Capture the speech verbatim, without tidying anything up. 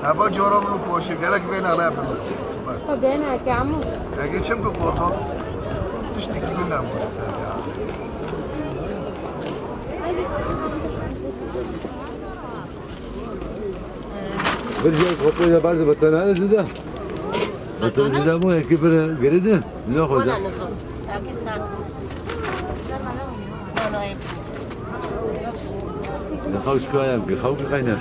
Heva cara min û poşê gerek vê nane bin. Bes. Xwedê neke, emo. Ege çim ku koto, tiştekî min nebû ser ya. Bir şey koto ya bazı batanane zide. Batanane zide bu eki bir geride. Ne koyacak? Wala nizam. Eki sen. Wala eki. Xew şikayem ki, xew ki kaynar.